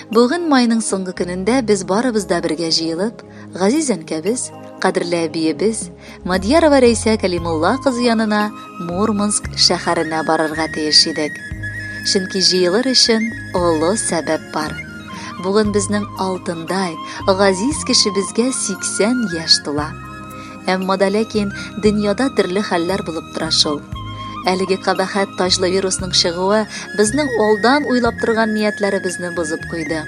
Бүген майның соңгы көнендә без барыбыз да бергә җыелып, газиз әнкәбез, кадерле әбиебез Мадьярова Рәйсә Кәлимулла кызы янына Мурманск шәһәренә барырга тиеш идек. Чөнки җыелыр өчен олы сәбәп бар. Бүген безнең алтындай, газиз кешебезгә 80 яшь тула. Әмма да ләкин дөньяда төрле хәлләр булып тора шул. Әлеге кабахәт таҗлы вирусның чыгуы безнең алдан уйлап торган ниятләребезне бозып куйды.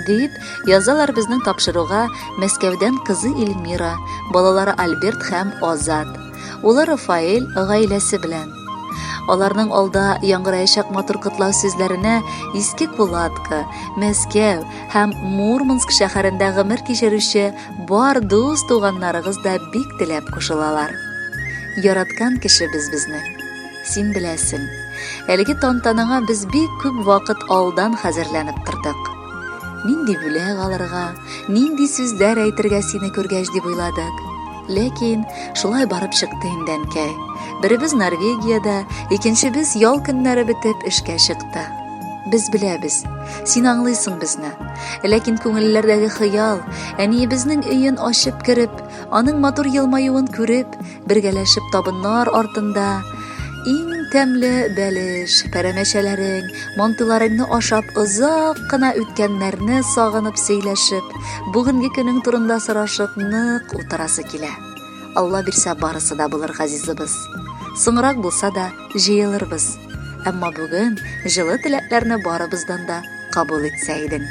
Дип язалар безнең тапшыруга Мәскәүдән кызы Эльмира, балалары Альберт һәм Азат, улы Рафаэль гаиләсе белән. Аларның алда яңгыраячак матур котлау сүзләренә Иске Кулатка, Мәскәү һәм Мурманск шәһәрендә гомер кичерүче Бар дус туганнарыгыз да бик теләп кушылалар. Яраткан кешебез безнең. Син беләсең. Әлеге тантанаңа без бик күп вакыт алдан хәзерләнеп тордык. Нинди бүләк алырга, нинди сүзләр әйтергә сине күргәч дип уйладык. Ләкин шулай барып чыкты инде әнкәй. Беребез Норвегиядә, икенчебез ял көннәре бетеп эшкә чыкты. Без беләбез, син аңлыйсың безне. Ләкин күңелләрдәге хыял, әниебезнең өен ачып кереп, аның матур елмаюын күреп, бергәләшеп табыннар артында иң тәмле бәлеш, пәрәмәчәләрең, мантыларыңны ашап озак кына үткәннәрне сагынып сөйләшеп, бүгенге көнең турында сорашып нык утырасы килә. Алла бирсә барысы да булыр, газизыбыз. Соңрак булса да җыелырбыз. Әмма бүген җылы теләкләрне барыбыздан да кабул итсә идең.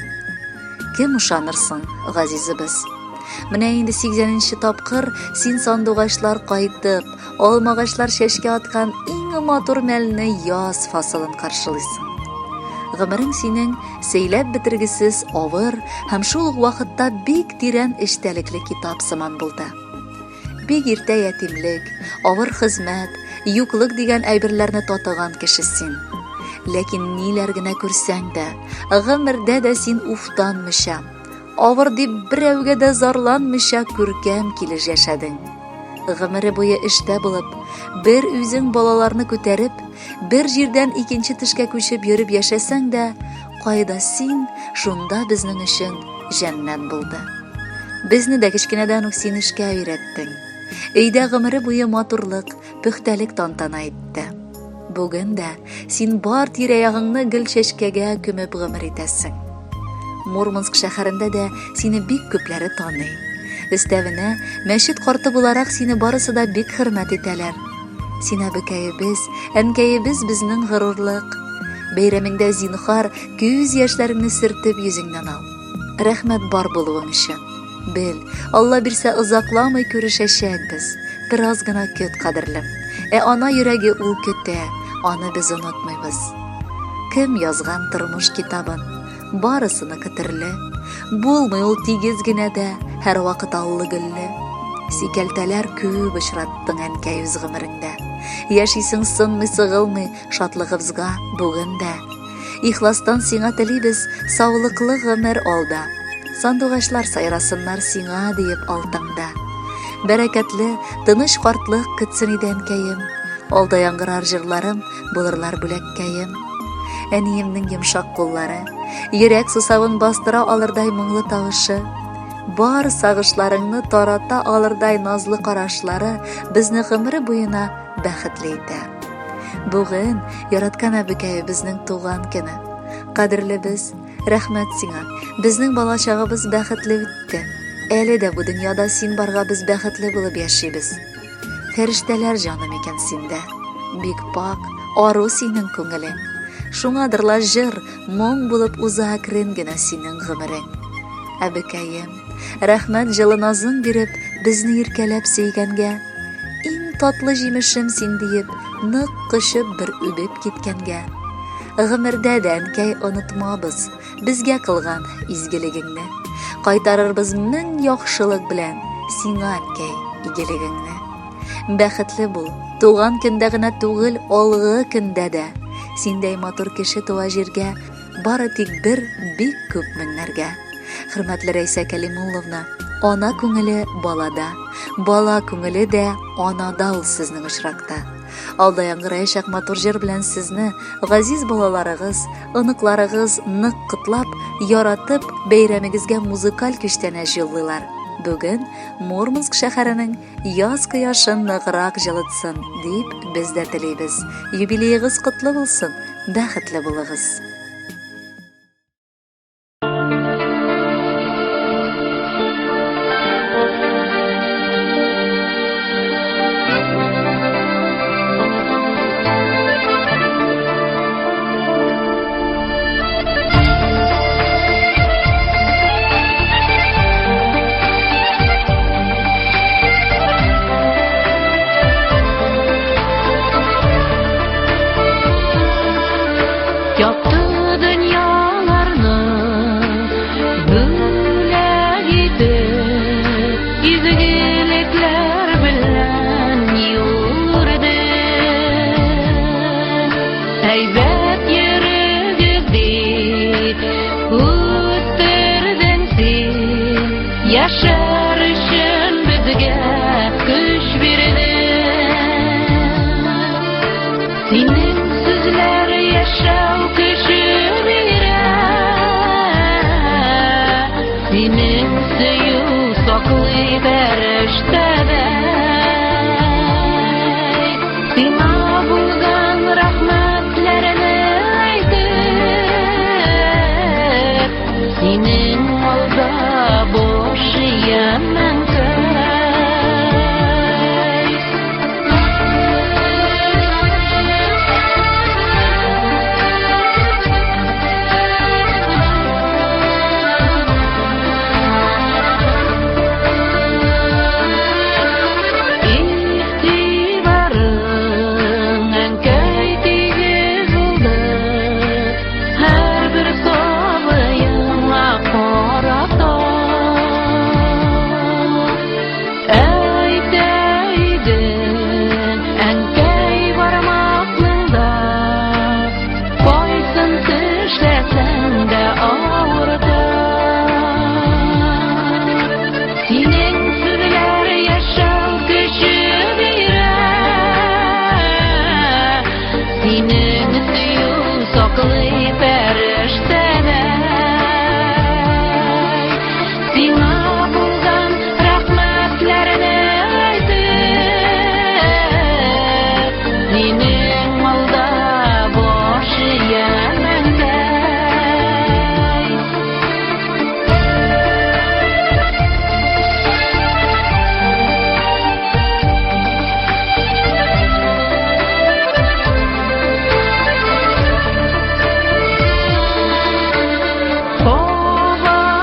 Кем ышаныр соң, газизыбыз? Менә инде 80 тапкыр син сандугачлар кайтып, алмагачлар чәчкә аткан иң матур мәлне яз фасылын каршылыйсың. Гомерең синең сөйләп бетергесез авыр һәм шул ук вакытта бик тирән эчтәлекле китап сыман булды. Бик иртә ятимлек, авыр хезмәт, юклык дигән әйберләрне татыган кеше син. Ләкин ниләр генә күрсәң дә, гомердә дә син уфтанмыйча, авыр дип берәүгә дә зарланмыйча күркәм килеш яшәдең. Гомере буе эштә булып, бер үзең балаларны күтәреп, бер җирдән икенче төшкә күчеп йөреп яшәсәң дә, кайда син, шунда безнең өчен җәннәт булды. Безне дә кечкенәдән үк син эшкә өйрәттең. Өйдә гомере буе матурлык, пөхтәлек тантана итте. Бүген дә син бар тирә-ягыңны гөл чәчкәгә күмеп гомер итәсең. Мурманск шәһәрендә дә сине бик күпләре таный. Өстәвенә, мәчет карты буларак сине барысы да бик хөрмәт итәләр. Син әбекәебез, әнкәебез безнең горурлык. Бәйрәмеңдә зинхар, күз яшьләреңне сөртеп йөзеңнән ал. Рәхмәт бар булуың өчен. Бел, Алла бирсә озакламый күрешәчәкбез. Бераз гына көт, кадерлем. Ә ана йөрәге ул көтә, аны без онытмыйбыз. Кем язган тормыш китабын? Барысыныкы төрле. Булмый ул тигез генә дә, һәрвакыт аллы-гөлле. Сикәлтәләр күп очраттың, әнкәй, үз гомереңдә. Яшисең сынмый-сыгылмый, шатлыгыбызга бүген дә. Ихластан сиңа телибез саулыклы гомер алда. Сандугачлар сайрасыннар сиңа диеп алтыңда. Бәрәкәтле, тыныч картлык көтсен иде әнкәем. Алда яңгырар җырларым, булырлар бүләккәем. Әниемнең йомшак куллары, йөрәк сусавын бастыра алырдай моңлы тавышы, бар сагышларыңны тарата алырдай назлы карашлары безне гомере буена бәхетле итә. Бүген яраткан әбекәебезнең туган көне. Кадерлебез, рәхмәт сиңа. Безнең балачагыбыз бәхетле үтте. Әле дә бу дөньяда син барга без бәхетле булып яшибез. Фәрештәләр җаны микән синдә? Бик пак, ару синең күңелең. Шуңадыр ла җыр, моң булып уза әкрен генә синең гомерең. Әбекәем, рәхмәт җылы назың биреп, безне иркәләп сөйгәнгә. Иң татлы җимешем син диеп, нык кочып бер үбеп киткәнгә. Гомердә дә, әнкәй, онытмабыз безгә кылган изгелегеңне. Кайтарырбыз мең яхшылык белән сиңа, әнкәй, игелегеңне. Бәхетле бул, туган көндә генә түгел, алгы көндә дә. Синдәй матур кеше туа җиргә, бары тик бер бик күп меңнәргә. Хөрмәтле Рәйсә Кәлимулловна, ана күңеле балада, бала күңеле дә анада ул сезнең очракта. Алда яңгыраячак матур җыр белән сезне, газиз балаларыгыз, оныкларыгыз нык котлап, яратып, бәйрәмегезгә музыкаль күчтәнәч юллыйлар. Бүген Мурманск шәһәренең яз кояшы ныграк җылытсын, дип без дә телибез. Юбилеегыз котлы булсын, бәхетле булыгыз! Якты дөньяларны бүләк итеп, изгелекләр белән йөрде. Әйбәт йөрегез дип үстердең син, яшәр өчен безгә көч бирдең. Синең сүзләр яшәү көче бирә. Синең сөю саклый фәрештәдәй. Сиңа булган рәхмәтләрне әйтеп, синең алда баш иям әнкәй. Игътибарың, әнкәй, тигез булды, һәрбер сабыеңа карата. Әйтә идең, әнкәй, бармакның да кайсын тешләсәң дә авырта. Синең сүзләр яшәү көче бирә. Синең сөю саклый фәрештәдәй. Сиңа булган рәхмәтләрне әйтеп, синең алда баш иям, әнкәй.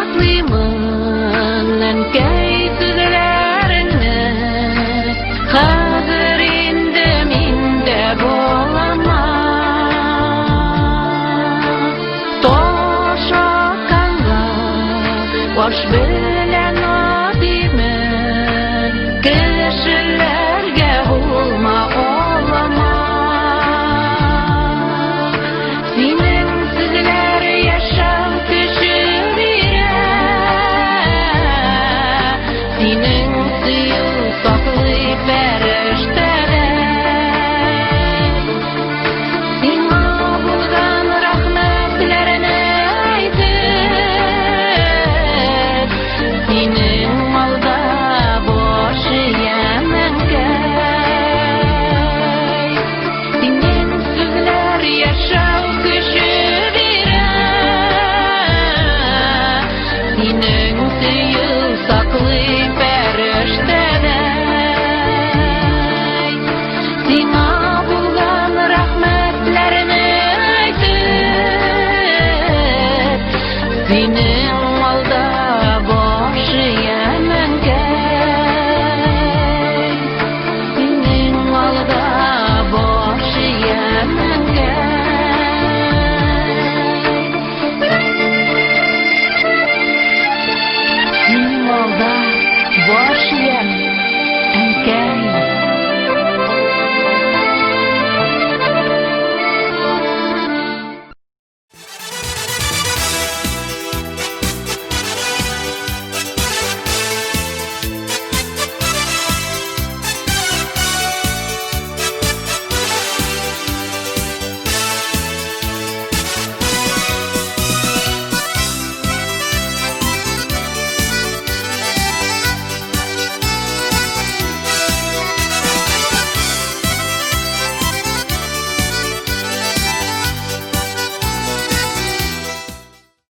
Кабатлыймын, әнкәй, сүзләреңне, хәзер инде мин дә балама. Таш атканга баш белән атыймын, кешеләргә булма алама. Синең сүзләр яшәү көче бирә. Синең сөю саклый фәрештәдәй. Сиңа булган рәхмәтләрне әйтеп, синең алда баш иям, әнкәй. Синең сүзләр яшәү көче бирә. Синең сөю саклый фәрештәдәй. Сиңа булган рәхмәтләрне әйтеп, синең